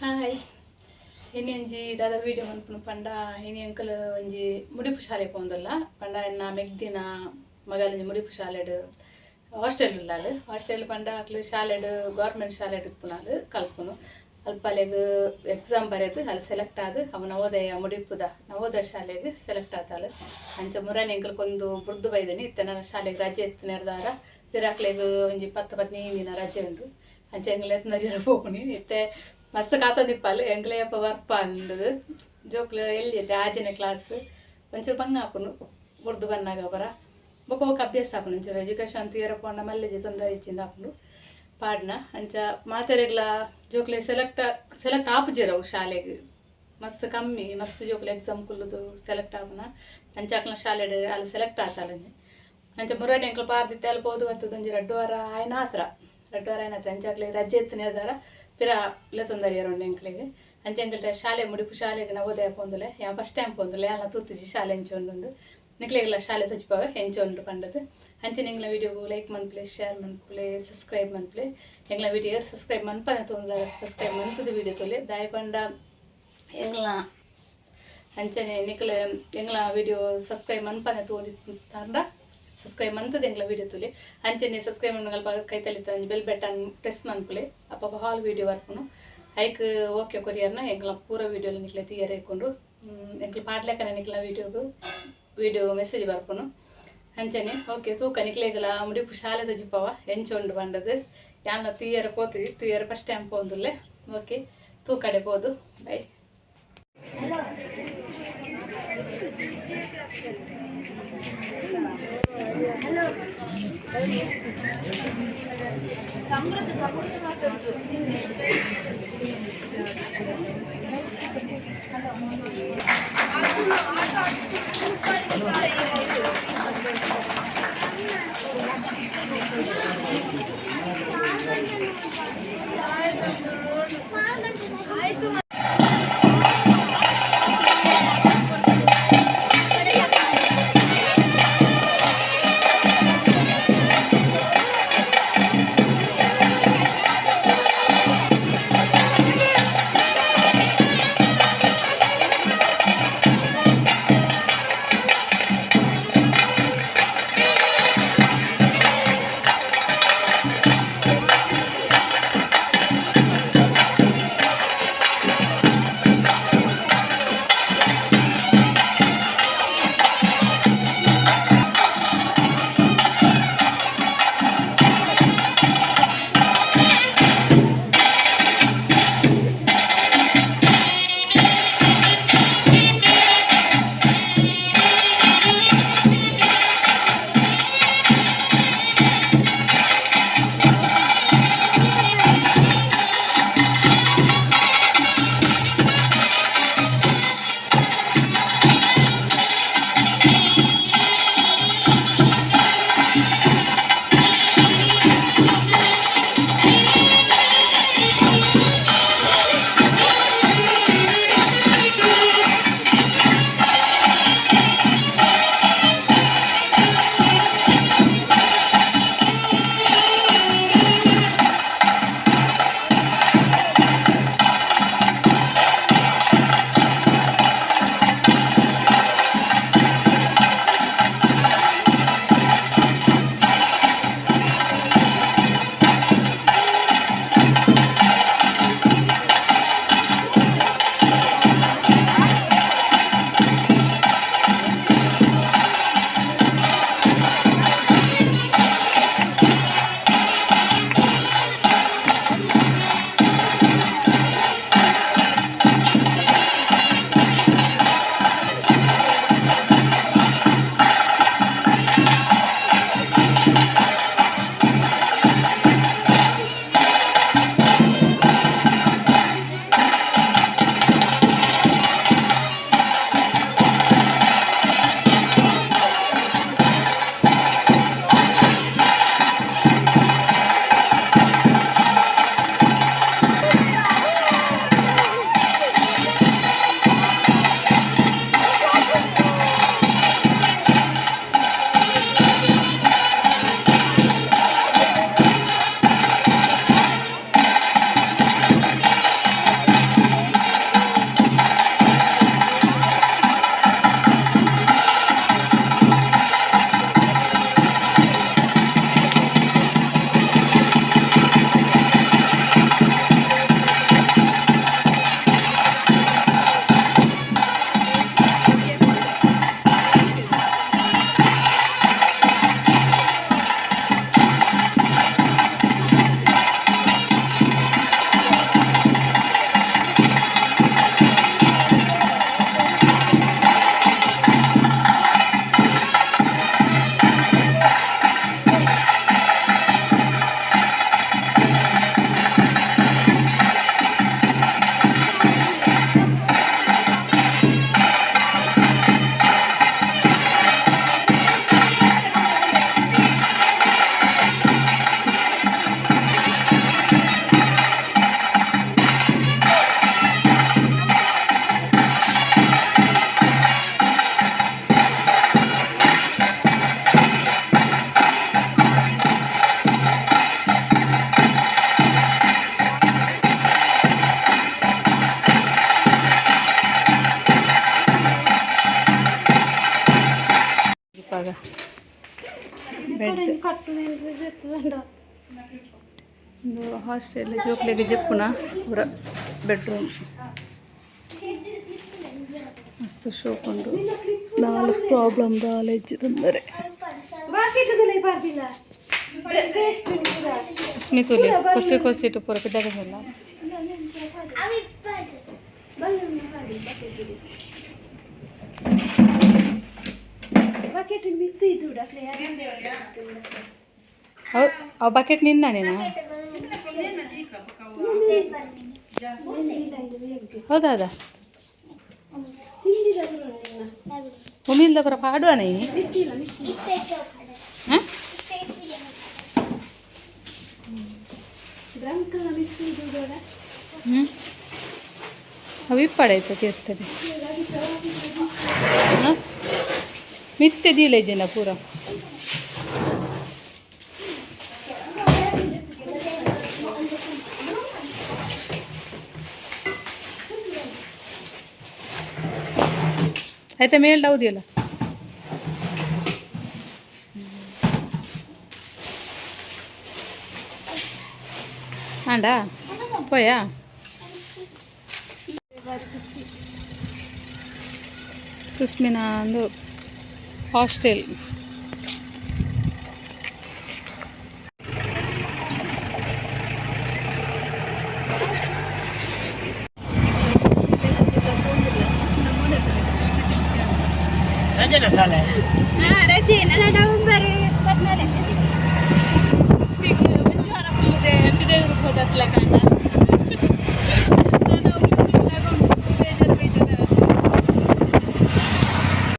Hi ಇನಿ ಒಂಜಿ ದಾದ ವೀಡಿಯೋ ಮನ್ಪುನು ಪಂಡ ಇನಿ ಅಂಕಲ್ ಒಂಜಿ ಮುಡಿಪು ಶಾಲೆ ಪೋಂದಲ್ಲ ಪಂಡ ಎನ್ನ ಮೆಗ್ದಿನ ಮಗಲೊಂಜಿ ಮುಡಿಪು ಶಾಲೆಡ್ ಹಾಸ್ಟೆಲ್ ಉಲ್ಲಾಲ್. ಹಾಸ್ಟೆಲ್ ಪಂಡ ಅಕ್ಲು ಶಾಲೆಡ್ ಗೌರ್ಮೆಂಟ್ ಶಾಲೆಡ್ ಇಪ್ಪುನಾಲ್ ಕಲ್ಪುನು. ಅಲ್ಪಲೆಗ್ ಎಕ್ಸಾಮ್ ಬರೆದು ಅಲ್ಲಿ ಸೆಲೆಕ್ಟ್ ಆದ್ ಅವು ನವೋದಯ ಮುಡಿಪುದ ನವೋದಯ ಶಾಲೆಗ್ ಸೆಲೆಕ್ಟ್ ಆತಾಲ್. ಅಂಚ ಮುರಾನಿ ಎಂಕಲ್ ಕೊಂದು ಬುರ್ದು ಬೈದನಿ ಇತ್ತೆ ನನ್ನ ಶಾಲೆಗ್ ರಜೆ ಇತ್ತಿನೆರ್ದಾರ ಪಿರಾಕ್ಲೆಗ್ ಒಂಜಿ 10-15 ದಿನ ರಜೆ ಉಂಡು. ಅಂಚ ಎಂಕಲ್ ಎತ್ನರಿಯರ ಪೋಪುನಿ ಇತ್ತೆ ಮಸ್ತ್ ಕಾತೊಂದಿಪ್ಪಲ್ ಎಂಕ್ಲೆ ಅಪ್ಪ ಬರ್ಪ ಅಂದದು ಜೋಕ್ಲು ಎಲ್ಲಿ 6ನೇ ಕ್ಲಾಸ್ ಒಂಚೂರು ಬಂಗ ಆಪುನು ಬುರ್ದು ಬನ್ನಾಗ ಬರ ಬೊಕ ಬೊಕ ಅಭ್ಯಾಸ ಆಪುನು. ಒಂಚೂರು ಎಜುಕೇಷನ್ ತೀರ ಪೋಂಡ ಮಲ್ಲೆಜಿ ತೊಂದರೆ ಇಜ್ಜಿಂದ ಆಪುಂಡು ಪಾಡ್ನ. ಅಂಚ ಮಾತೆರೆಗ್ಲ ಜೋಕ್ಲೆ ಸೆಲೆಕ್ಟ್ ಸೆಲೆಕ್ಟ್ ಆಪುಜೆರ್ ಅವು ಶಾಲೆಗ್ ಮಸ್ತ್ ಕಮ್ಮಿ ಮಸ್ತ್ ಜೋಕ್ಲೆ ಎಕ್ಸಾಮ್ ಕುಲ್ಲುದು ಸೆಲೆಕ್ಟ್ ಆಪುನ. ಅಂಚ ಅಕ್ಲ್ನ ಶಾಲೆಡ್ ಅಲ್ಲಿ ಸೆಲೆಕ್ಟ್ ಆತಾಲಂಜಿ. ಅಂಚ ಮುರಾನಿ ಎಂಕ್ಲು ಪಾರ್ದಿತ್ತೆ ಅಲ್ಲಿ ಪೋದು ಬತ್ತದ ಒಂಜಿ 2 ವಾರ ಆಯ್ನ ಆತ್ರ 2 ವಾರ ಆಯ್ನ ಆತ್ರ. ಅಂಚ ಅಕ್ಲೆಗ್ ರಜೆ ಇತ್ತಿನೆರ್ದಾರ ಪಿರ ಲೆತ್ತೊಂದರಿಯರ್ ಉಂಡು ಎಂಕ್ಲೆಗ್. ಅಂಚ ಎಂಕಲ್ತ ಶಾಲೆ ಮುಡಿಪು ಶಾಲೆಗ್ ನವೋದಯ ಪೋಂದುಲೆ ಯಾನ್ ಫಸ್ಟ್ ಟೈಮ್ ಪೋಂದುಲೆ ಯಾನ್ಲ ತೂತುಜಿ ಶಾಲೆ ಎಂಚ ಉಂಡುಂದು ನಿಕ್ಲೆಗ್ಲ ಶಾಲೆ ತೋಜಿಪಾವೆ ಎಂಚ ಉಂಡು ಪಂಡದು. ಅಂಚನೆ ಎಂಕ್ಲ ವೀಡಿಯೋಗು ಲೈಕ್ ಮನ್ಪುಲೆ, ಶೇರ್ ಮನ್ಪುಲೆ, ಸಬ್ಸ್ಕ್ರೈಬ್ ಮನ್ಪುಲೆ. ಎಂಕ್ಲ ವೀಡಿಯೋ ಸಬ್ಸ್ಕ್ರೈಬ್ ಮನ್ಪನೆ ತೋಂದುಲ ಸಬ್ಸ್ಕ್ರೈಬ್ ಮನ್ಪುದು ವೀಡಿಯೋ ತೋಲೆ ದಾಯೆ ಪಂಡ ಎಂಕ್ಲ ಅಂಚನೆ ನಿಕ್ಲೆ ಎಂಕ್ಲ ವೀಡಿಯೋ ಸಬ್ಸ್ಕ್ರೈಬ್ ಮನ್ಪನೆ ತೋಂದಿತ್ತಂಡ ಸಬ್ಸ್ಕ್ರೈಬ್ ಮಂತದ ಎಂಕ್ಲ ವೀಡಿಯೋ ತೋಲೆ. ಅಂಚನೆ ಸಬ್ಸ್ಕ್ರೈಬ್ ಮನ್ಪುನಲ್ಪ ಕೈತಲಿತ್ತ ಒಂಜಿ ಬೆಲ್ ಬಟನ್ ಪ್ರೆಸ್ ಮನ್ಪುಲೆ ಅಪಗ ಹಾಲ್ ವೀಡಿಯೋ ಬರ್ಪುನು. ಐಕ್ ಓಕೆ ಕೊರಿಯರ್ನ ಎಂಕ್ಲ ಪೂರ ವೀಡಿಯೋ ನಿಕ್ಲೆ తీಯರೆ ಇಕ್ಕೊಂಡು ಎಂಕ್ಲ ಪಾಡ್ಲೆಕನೆ ನಿಕ್ಲ ವೀಡಿಯೋಗು ವೀಡಿಯೋ ಮೆಸೇಜ್ ಬರ್ಪುನು. ಅಂಚನೆ ಓಕೆ ತೂಕ ನಿಕ್ಲೆಗ್ಲ ಮುಡಿಪು ಶಾಲೆ ತೋಜಿಪವ ಎಂಚ ಉಂಡು ಪಂಡದು ಯಾನ್ಲ ತೀಯರ ಪೋತಿವಿ ತೀಯರ ಫಸ್ಟ್ ಟೈಮ್ ಪೋಂದುಲ್ಲೆ. ಓಕೆ ತೂಕಡೆ ಪೋದು ಬೈ. Hostel ಜೋಕ್ಲೆಗ್ ಜಪ್ಪುನ ಪೂರ ಬೆಡ್ರೂಮ್ ಮಸ್ತ್ ಶೋಕ್ ಉಂಡು ದಾಲ ಪ್ರಾಬ್ಲಮ್ ದಾಲ ಇಜ್ಜಿ ತೊಂದರೆ ಸುಸ್ಮಿತುಲಿ ಕೊಸಿ ಕೊಸಿಟು ಪೂರ ಪಿದಗಲ್ಲ ಅವು ಬಕೆಟ್ ನಿನ್ನ ನೀನು ಹೌದಾ ಅದ ಉಮಿಲ್ದ ಪುರ ಪಾಡುವನೇ ಹಾಂ ಹ್ಞೂ ಅವು ಇಪ್ಪಾಡಾಯ್ತು ತೀರ್ತದೆ ಹಾಂ ಮಿತ್ತೆ ದೀಲೇಜಿನ ಪೂರ ಆಯ್ತಾ ಮೇಲ್ಡ್ ಹೌದಿಲ್ಲ ಆಂಡಾ ಪೋಯಾ ಸುಸ್ಮಿನಾ ಒಂದು ಹಾಸ್ಟೆಲ್.